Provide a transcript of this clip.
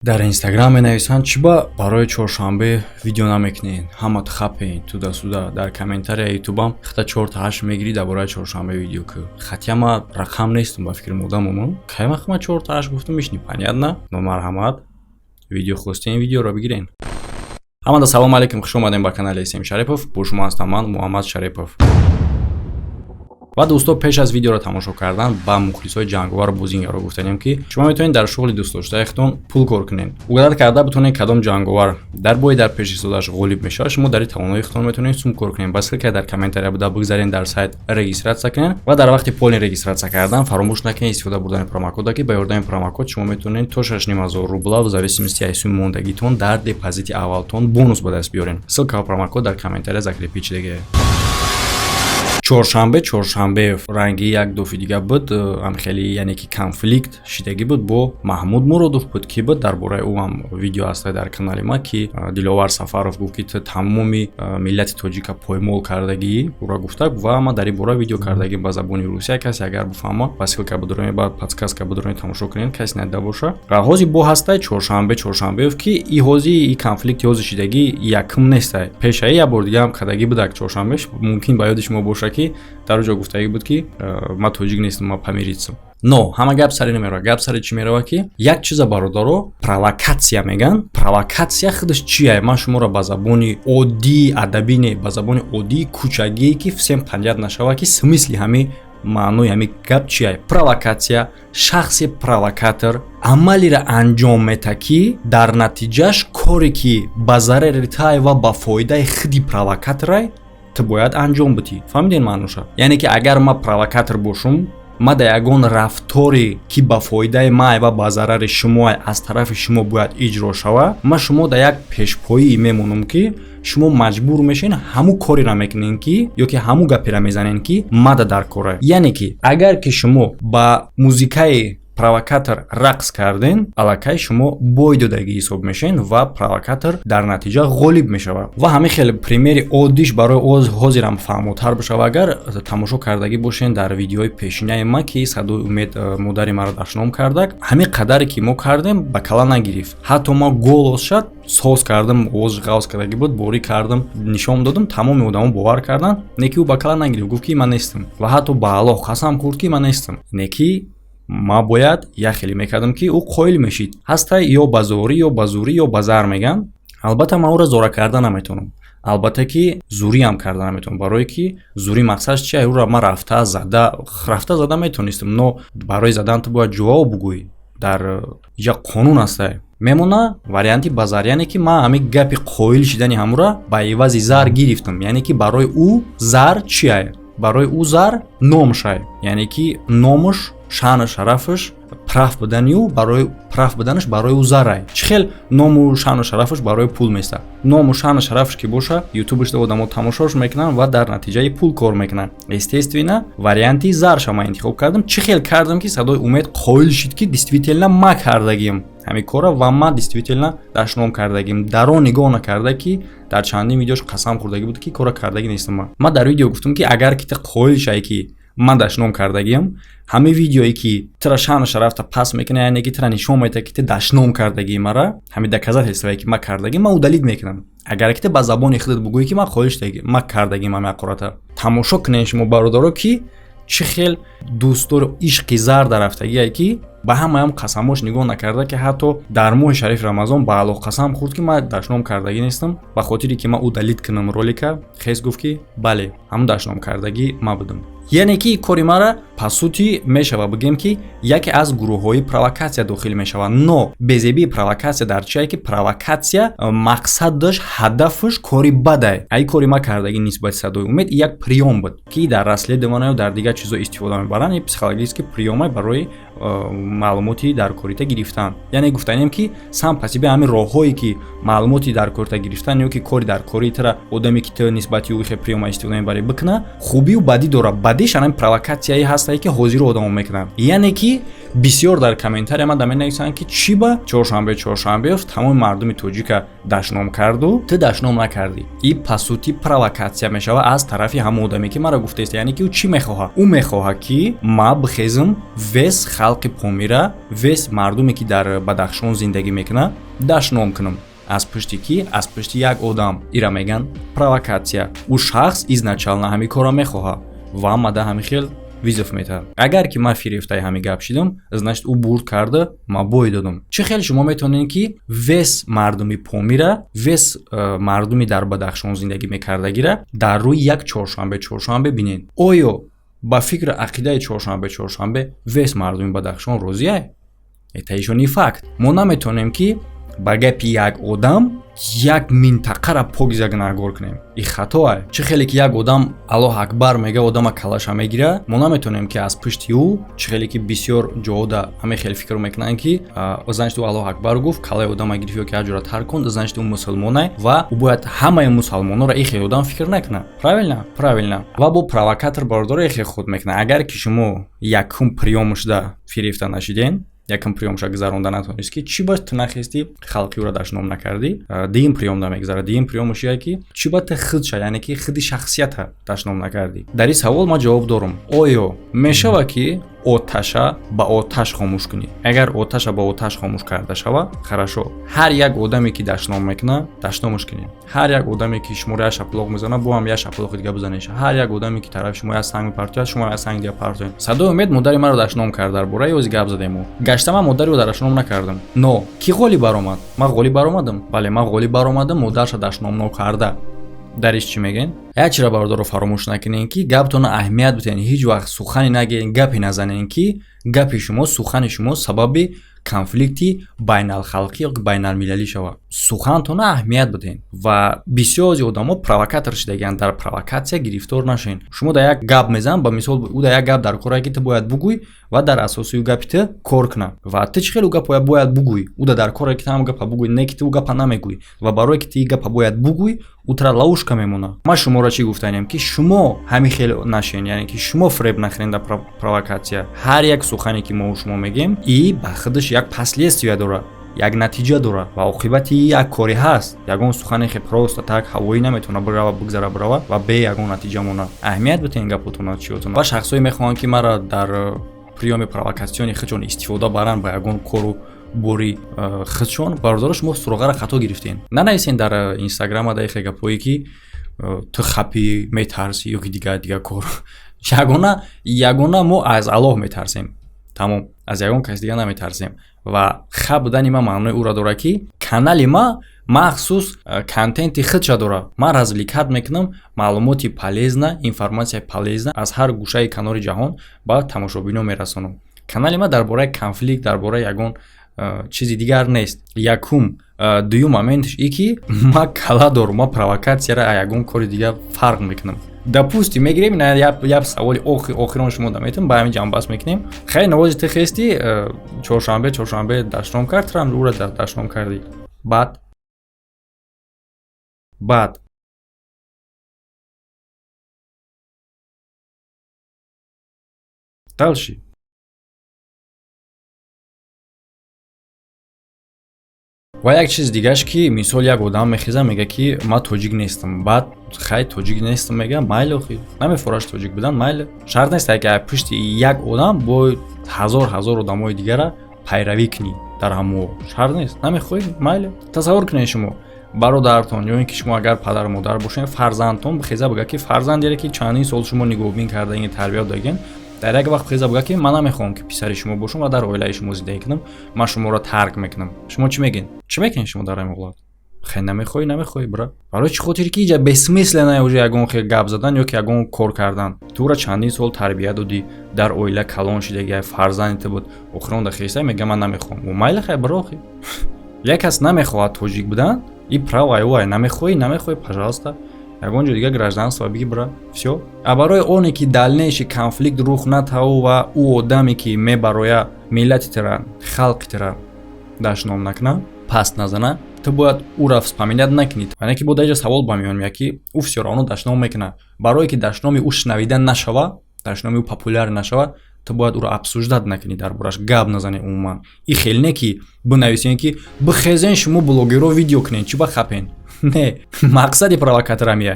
Дар Инстаграм менависанд: «Чӣ ба барои чоршанбе видео намекунед? Ҳамат хапен туда-сюда». Дар комментария Ютубам хата чорта ҳашт мегирӣ, дар бораи чоршанбе видео ку. Хотя ма рақам нестам, ба фикри модамомон. Кай вақт ма чорта ҳашт гуфтам, иш непонятно. Но марҳамат, видео хостем, видеоро бигирен. Ҳамада салому алейкум, хуш омадем ба канали См Шарипов. Бо шумо ҳастам ман, Муҳаммад Шарипов. Ва дӯсто, пеш аз видеоро тамошо кардан ба мухлисои ҷанговару бозингаро гуфтанем, ки шумо метавонед дар шуғли дӯстдоштаи худтон пул кор кунед. Угадать карда битонед, кадом ҷанговар дар бои дар пеши истодааш ғолиб мешавад, шумо дар тавонои худтон метавонед сум кор кунед. Ба ссылка дар комментария буда бигзарен, дар сайт регистрация кунед ва дар вақти полный регистрация кардан фаромӯш накунед истифода бурдани промокода, ки ба ёрдами промокод шумо метавонед то 6500 рубла в зависимости аз суми мондагитон дар депозити аввалтон бонус ба даст биёред. Ссылка ва промокод дар комментария закрепить шудагия. Чоршанбе Чоршанбеев ранги як дофи дига буд, хеле, яъне ки конфликт шидагӣ буд бо Маҳмуд Муродов буд, ки буд, дар бораи ӯ ҳам видео ҳаста дар канали ма, ки Диловар Сафаров гуфт, ки ту тамоми миллати тоҷика поймол кардагӣ, ӯро гуфта. Ва ма дар ин бора видео кардагим ба забони русия. Касе агар бифаҳма, ба ссылка бидуроне, ба подсказка бидуроне, тамошо кунед, касе надида боша. Ва ҳозир бо ҳастай Чоршанбе Чоршанбеев, ки и ҳози и конфликти ҳози шидагӣ якум нестай, пешаи як бор дига ҳам кардагӣ будак чоршанбе. Мумкин ба ёди шумо боша, ки дар ҷо гуфтагӣ буд, ки ман тоҷик нестам, ман памиритсам. Но ҳама гап сари намерава. Гап сари чӣ мерава? Ки як чиза, бародаро, провокатсия меган. Провокатсия худаш чия? Ман шуморо ба забони оддии адабӣ не, ба забони оддии кӯчагие, ки всем понятно нашава, ки смысли ҳами маънои ҳами гап чия. Провокатсия: шахси провокатор амалеро анҷом мета, ки дар натиҷааш коре, ки ба зарари тай ва ба фоидаи худи провокаторай, ту бояд анҷом бидиҳӣ. Фаҳмиден маъноша? Яъне ки агар ман провокатор бошум, ма дар ягон рафторе, ки ба фоидаи май ва ба зарари шумо аз тарафи шумо бояд иҷро шава, ма шумо дар як пешпоӣ мемонам, ки шумо маҷбур мешавед, ҳамун кореро мекунед, ки ё ки ҳамун гаперо мезанед, ки мада дар кора. Яъне ки агар ки шумо ба музикаи провокатор рақс карден, аллакай шумо бой додагӣ ҳисоб мешавед ва провокатор дар натиҷа ғолиб мешавад. Ва ҳамин хеле примери оддиш барои ҳозирам фаҳмотар бошава, агар тамошо кардагӣ бошед дар видеои пешинаи ма, ки Садои Умед модари маро дашном кардак, ҳамин қадаре ки мо кардем, ба кала нагирифт. Ҳатто ма голос шад соз кардам, овози ғавз кардагӣ буд, борӣ кардам, нишон додам, тамоми одамо бовар карданд. Не ки ӯ ба кала нагирифт, гуфт, ки ман нестам, ва ҳатто ба Аллоҳ қасам хӯрд, ки ман нестам. Не ки ма бояд як хеле мекардам, ки ӯ қоил мешид. Ҳастай ё ба зорӣ, ё ба зурӣ, ё ба зар меган. Албатта, ман ӯро зора карда наметавонам, албатта ки зуриам карда наметавонам, барое ки зурӣ мақсадш чи? Ӯро ман рафта зада, рафта зада метавонистам, но барои задан ту бояд ҷавоб бугӯӣ, дар иҷа қонун ҳастай. Мемона варианти ба зар, яъне ки ман ҳамин гапи қоил шидани ҳамура ба ивази зар гирифтам. Яъне ки барои ӯ зар чия? Барои ӯ зар номшай, яъне ки номуш, шаъну шарафаш, прав будани ӯ, барои прав буданаш барои ӯ зарай. Чӣ хел ному шаъну шарафаш барои пул места? Ному шаъну шарафаш ки боша, Ютубашда одамо тамошош мекунанд ва дар натиҷаи пул кор мекунанд. Естественно, варианти зарша ман интихоб кардам. Чӣ хел кардам, ки Садои Умед қоил шид, ки действительно ма кардагим ҳамин кора ва ман действительно дашном кардагим, дар он нигоҳ накарда, ки дар чандин видеош қасам хӯрдагӣ буд, ки кора кардагӣ нестам. Ман дар видео гуфтам, ки агар ки ту қоил шавӣ, ки ман дашном кардагиам, ҳамин видеое, ки тура шаъну шарафта пас мекунад, яъне ки тура нишон медиҳад, ки ту дашном кардагии мара, ҳамин доказательствое, ки ман кардагим, ман удалить мекунам, агар ки ту ба забони худат бугӯӣ, ки ман қоил шудагӣ, ман кардагим ҳамин ҳақората. Тамошо кунед шумо, бародаро, ки чӣ хел дӯстдори ишқи зар дарафтагие, ки ба ҳамаам қасамош нигоҳ накарда, ки ҳатто дар моҳи шарифи Рамазон ба Аллоҳ қасам хӯрд, ки ман дашном кардагӣ нестам. Ба хотире ки ман удалить кунам ролика, хес гуфт, ки бале, ҳамн дашном кардагӣ ма будам. Яъне ки кори мара, по сути, мешава бигем, ки яке аз гурӯҳҳои провокатсия дохил мешавад. Но безебии провокатсия дар чие? Ки провокатсия мақсад дошт, ҳадафаш кори бадай. Ай кори ма кардагӣ нисбати Садои Умед як приём буд, ки дар расследование, дар дигар чизо истифода мебаранд. Ин психологический приёма барои маълумоти дар корита гирифтан. Яъне гуфтанем, ки сам по себе ҳамин роҳҳое, ки маълумоти дар корита гирифтан ё ки кори дар кори тара одаме, ки ту нисбати ӯ хе приёма истифода мебарӣ, бикуна, хубию бадӣ дорад. Бадиш ҳамин провокатсияе ҳастае, ки ҳозиро одамо мекунанд. Яъне ки бисёр дар комментария ман да менависанд, ки чӣ ба Чоршанбе Чоршанбеев тамоми мардуми тоҷика Дашном карду, ту дашном накардӣ. И по сути провокатсия мешава аз тарафи ҳамон одаме, ки маро гуфтааст. Яъне ки ӯ чӣ мехоҳад? Ӯ мехоҳад, ки ма бихезм, весь халқи Помира, весь мардуме, ки дар Бадахшон зиндагӣ мекунад, дашном кунам. Аз пушти кӣ? Аз пушти як одам. Ира меган провокатсия. Ӯ шахс изначально ҳамин корро мехоҳад ва мада ҳамин хел вызов метаҳад. Агар ки ман фирефтаи ҳамин гап шидам, значит, ӯ бурд карда, ман бой додам. Чӣ хел шумо метавонед, ки весь мардуми Помира, весь мардуми дар Бадахшон зиндагӣ мекардагира дар рӯи як чоршанбе бинед? Оё ба фикру ақидаи чоршанбе весь мардуми Бадахшон розиай? Это ещё не факт. Мо наметавонем, ки ба гапи як одам як минтақара покиза гунаҳгор кунем. И хатоа. Чӣ хеле ки як одам «Аллоҳ акбар» мега, одама калаша мегира, мо наметавонем, ки аз пушти ӯ, чӣ хеле ки бисёр ҷоҳода ҳамин хел фикр мекунанд, ки значит, ӯ «Аллоҳ акбар» гуфт, калаи одама гирифт ё ки ҳар ҷора тарк кун, значит, ӯ мусулмонай ва ӯ бояд ҳамаи мусалмононро и хел одам фикр накунад. Правильно, правильно. Ва бо провокатор, бародаро, ихел худ мекунад. Агар ки шумо якум приём шуда фирефта нашиден, якум приём ша гузаронда натавонист, ки чӣ ба ту нахести, халқи ӯро дашном накардӣ, дуюм приём да мегузарад. Дуюм приём аш ия, ки чӣ ба ту худша, яъне ки худи шахсията дашном накардӣ? Дар ин савол ман ҷавоб дорам. Оё мешавад, ки оташа ба оташ хомӯш кунӣ? Агар оташа ба оташ хомӯш карда шава, хорошо. Ҳар як одаме, ки дашном мекунад, дашномаш кунед. Ҳар як одаме, ки шуморо як шаплоқ мезанад, бо ҳам як шаплоқи дига бизанед. Ҳар як одаме, ки тарафи шумо як санг мепартояд, шумо як санг дига партоед. Садои Умед модари маро дашном кард, дар бораи ози гап задему. Гашта ман модари ӯ дашном накардам, но кӣ ғолиб баромад? Ман ғолиб баромадам. Бале, ман ғолиб баромадам, модарша дашном нокарда. Дар иш чӣ мегӯен? Як чиро, бародаро, фаромӯш накунед, ки гаптона аҳамият битен. Ҳеҷ вақт сухане нагӯен, гапе назанен, ки гапи шумо, сухани шумо сабаби конфликти байналхалқӣ ё байналмилалӣ шавад. Сухантона аҳамият бидиҳед. Ва бисёри одамо провокатор шудагианд, дар провокатсия гирифтор нашавед. Шумо дар як гап мезан, ба мисол, ӯ дар як гап дар коре, ки ту бояд бугӯй ва дар асоси ӯ гапи ту кор кунад. Ва ту чӣ хел ӯ гапа бояд бугӯй? Ӯ дар коре, ки ту ҳам гапа бугӯй, не ки ту ӯ гапа намегӯй. Ва барое ки ту ин гапа бояд бугӯй, ӯ тура ловушка мемонад. Ман шуморо чӣ гуфтанем? Ки шумо ҳамин хел нашен, яъне ки шумо фиреб нахӯред дар провокатсия. Ҳар як сухане, ки мо шумо мегӯем, и ба худаш як последствия дорад, як натиҷа дорад ва оқибати як коре ҳаст. Ягон сухане хе просто так ҳавоӣ наметавона бирава, бигзара, бирава ва бе ягон натиҷа монад. Аҳамият битен гапотона, чиётона. Ва шахсое мехоҳанд, ки маро дар приёми провокатсиони худшон истифода баранд ба ягон кору бори худшон, бародаро, шумо суроғаро хато гирифтем. Нанависен дар Инстаграма даихе гапҳое, ки ту хапӣ, метарсӣ ё ки дигар дигар кор. Ягона, ягона мо аз Аллоҳ метарсем, тамом, аз ягон кас дига наметарсем. Ва хаб будани ман маънои ӯро дорад, ки канали ма махсус контенти худша дорад. Ман развлекать мекунам, маълумоти полезна, информатсияи полезна аз ҳар гӯшаи канори ҷаҳон ба тамошобино мерасонам. Канали ма дар бораи конфликт, дар бораи ягон чизи дигар нест. Якум. Дуюм моментш и ки ма кала дорум, ма провокатсияра ягон кори дигар фарқ мекунам. Допустим, мегирем як саволи охирон шумо да метавон, ба ҳамин ҷамъбаст мекунем. Хеле навози ту хести, чоршанбе дашном кард, турам ӯра дашном кардӣ. Баъд дальше. Ва як чизи дигааш, ки мисол як одам мехеза, мега, ки ман тоҷик нестам. Баъд хай, тоҷик нестам мега, майли, охи намефораш тоҷик будан, майли. Шарт нест, ки пушти як одам бо ҳазор ҳазор одамои дигара пайравӣ кунӣ дар ҳамо. Шарт нест. Намехоҳӣ, майли. Тасаввур кунед, шумо бародаратон ё ин ки шумо агар падару модар бошед, фарзандтон бихеза бигӯяд, ки фарзандере, ки чандин сол шумо нигоҳбин карда, ин тарбият додагин, дар як вақт хеза бигӯяд, ки ман намехоҳам, ки писари шумо бошам ва дар оилаи шумо зиндагӣ кунам, ман шуморо тарк мекунам. Шумо чӣ мегӯед? Чӣ мекунед шумо дар ҳамин ҳолат? Хе, намехоҳӣ, намехоҳӣ, бира. Барои чӣ хотире, ки иҷа бессмысленно уже ягон хел гап задан ё ки ягон кор кардан. Ту ӯра чандин сол тарбия додӣ, дар оила калон шидаги, фарзанди ту буд, охирон да хеста мега: «Ман намехоҳам». Ӯ майли, хай, бира охи. Як кас намехоҳад тоҷик будан, и право ай. Намехоҳӣ, намехоҳӣ, пожалуйста, ягон ҷо дига гражданство биги, бира, всё. А барои оне ки дальнейший конфликт рух натаву ва ӯ одаме, ки мебароя, миллати тира, халқи тира дашном накуна, паст назана, ту бояд ӯра вспоминать накунӣ. Яъне ки бо даҷа савол ба миён меяд, ки ӯ всё равно дашном мекунад. Барое ки дашноми ӯ шунавида нашава. Дашноми ӯ популяр нашавад, ту бояд ӯро обсуждать накунӣ, дар бораш гап назанӣ умуман. И хеле не ки бинависен, ки бихезен шумо, блогерро, видео кунен, чӣ ба хапен. Не, мақсади провокатор ҳамия.